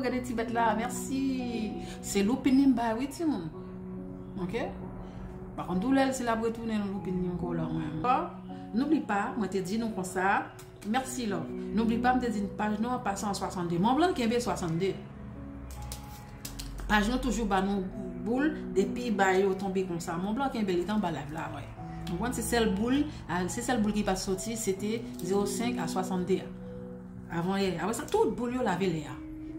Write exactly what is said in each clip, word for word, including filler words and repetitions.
Gade ti bèt la, mèsi. Se loupin li m bay wi timoun. Ok? Pa konn tou lè l si l ap retounen nan loupin li ankò la mwen. Bon, n'oublie pas, mwen te di nou konsa. Mèsi love. N'oublie pas, m te di n paj nou an pase an swasannde. Mont Blanc kenbe swasannde. Paj nou toujou ba nou boul depi ba yo tonbe konsa. Mont Blanc kenbe li t anba live la, wè. Ou konprann se sèl boul, a, se sèl boul ki pa t soti, se te zewo senk a swasannde a. Avan yè. Apre sa, tout boul yo lave lè a.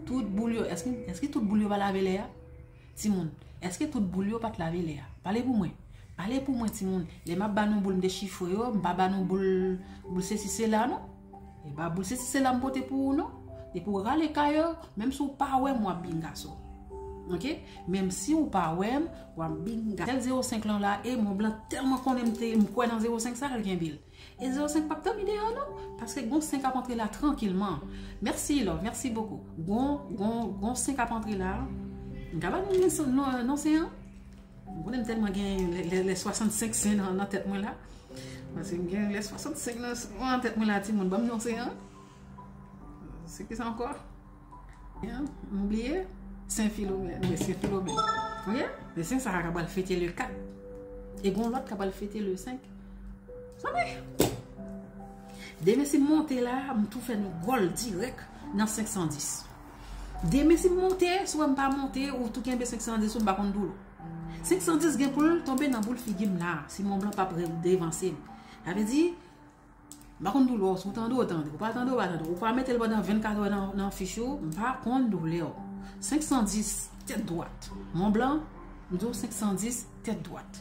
Tout boul yo, èske, èske tout boul yo pa lave lè a? Timoun, èske tout boul yo pa t lave lè a? Pale pou mwen. Pale pou mwen, timoun. Lè m ap ba nou boul, m dechifre yo, m pa ba nou boul, boul sesi sela, non. E pa boul sesi sela m pote pou ou, non. Depi w rale kay yo, menm si w pa wè m, w ap bingaso. Ok? Menm si w pa wè m, w ap binga. Sèl zewo senk lan la, e Mont Blanc tèlman konnen m te, m kwè nan zewo senk sa, l kenbe l. E zewo senk p ap dòmi deyò, non. Paske gon senk ap antre la trankilman. Mèsi, love. Mèsi bokou. Gon, gon, gon senk ap antre la. M ka ba nou non, non, non sen an. M konnen m tèlman gen lè, lè, lè swasannsenk sen nan, nan tèt mwen la. Paske m gen lè swasannsenk nan, nan tèt mwen la, timoun. Ban m non sen an. Se ki sa ankò? Hein? M bliye? Sen Filomèn. Wi, Sen Filomèn. Ok? Men sen sa a ka pral fete le kat. E gon lòt ka pral fete le senk. Zanmi! Demen si m monte la, m tou fè nou gòl dirèk nan senk san dis. Demen si m monte, si w wè m pa monte, ou tou kenbe senk san dis ou, m pa konn doulou. Senk san dis gen pou l tonbe nan boul figi m la, si Mont Blanc p ap re-, devanse m. Sa vle di, m pa konn doulè w, si w tande, w tande. Ou pa tande, w pa tande. Ou pa mete l pandan vennkat è nan, nan fich ou, m pa konn doulè w. Senk san dis, tèt dwat. Mont Blanc, m di w senk san dis, tèt dwat.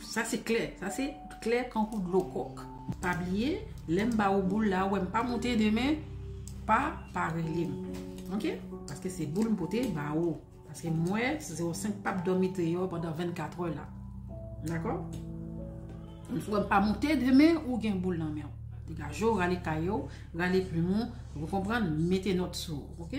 Sa se klè, sa se klè kankou dlo kòk. Pa bliye, lè m ba ou boul la, ou wè m pa monte demen, pa, pa rele m. Ok? Paske se boul m pote ba ou. Paske m wè zewo senk p ap dòmi deyò pandan vennkat è la. Dakò? M sou wè m pa monte demen, ou gen boul nan men w. Degaje w, rale kay yo, rale plim ou, ou konprann, mete nòt sou ou, ok?